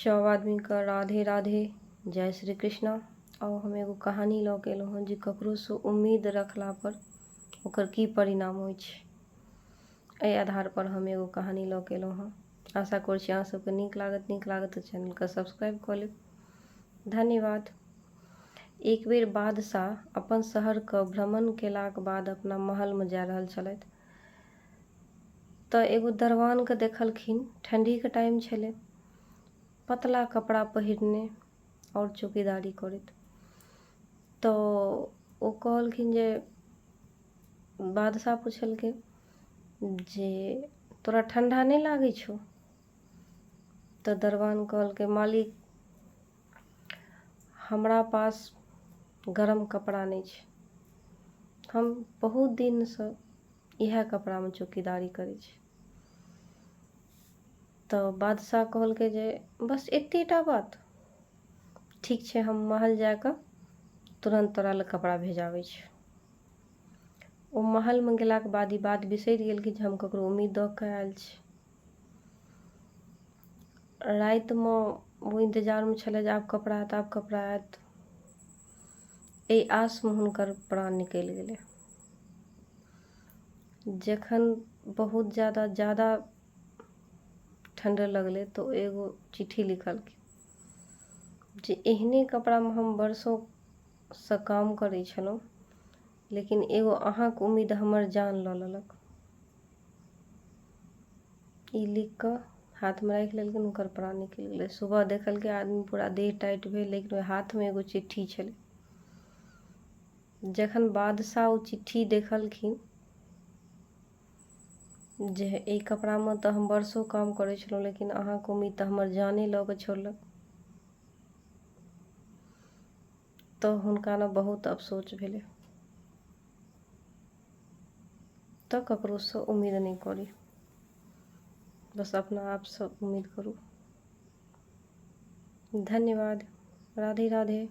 सब आदमीके राधे राधे, जय श्री कृष्णा। आउ हम एगो कहानी लऽ के एलहुँ हँ जे ककरोसँ उम्मीद रखलापर ओकर की परिणाम होइ छै। एहि आधारपर हम एगो कहानी लऽ के एलहुँ हँ। आशा करै छी अहाँ सबके नीक लागत। नीक लागत तऽ चैनलके सब्सक्राइब कऽ लेब। धन्यवाद। एक बेर बादशाह अपन शहरके भ्रमण केलाक बाद अपना महलमे जा रहल छलथि तऽ एगो दरबानके देखलखिन। ठण्डीके टाइम छलै, पतला कपड़ा पहिरने आओर चौकीदारी करैत। तऽ ओ कहलखिन जे बादशाह पुछलकै जे तोरा ठण्डा नहि लागै छौ? तऽ दरबान कहलकै, मालिक, हमरा पास गरम कपड़ा नहि छै, हम बहुत दिनसँ इएह कपड़ामे चौकीदारी करै छी। तऽ बादशाह कहलकै जे बस एतेटा बात, ठीक छै, हम महल जा कऽ तुरन्त तोरा लए कपड़ा भेजाबै छी। ओ महलमे गेलाके बाद ई बात बिसरि गेलखिन जे हम ककरो उम्मीद दऽ कऽ आयल छी। रातिमे ओ इन्तजारमे छलै जे आब कपड़ा आयत, आब कपड़ा आयत। एहि आसमे हुनकर प्राण निकलि गेलै। जखन बहुत जादा जादा ठण्ड लगलै तऽ ओ एगो चिट्ठी लिखलखिन जे एहने कपड़ामे हम बरसोंसँ काम करै छलहुँ, लेकिन एगो अहाँके उम्मीद हमर जान लऽ लेलक। ई लिख कऽ हाथमे राखि लेलखिन, हुनकर प्राण निकलि गेलै। सुबह देखलकै आदमी पूरा देह टाइट भेल, लेकिन ओहि हाथमे एगो चिट्ठी छलै। जखन बादशाह ओ चिट्ठी देखलखिन जे एहि कपड़ामे तऽ हम बरसो काम करै छलहुँ, लेकिन अहाँके उम्मीद तऽ हमर जाने लऽ कऽ छोड़लक, तऽ हुनका ने बहुत अफसोच भेलै। तऽ ककरोसँ उम्मीद नहि करी, बस अपना आपसँ उम्मीद करू। धन्यवाद। राधे राधे।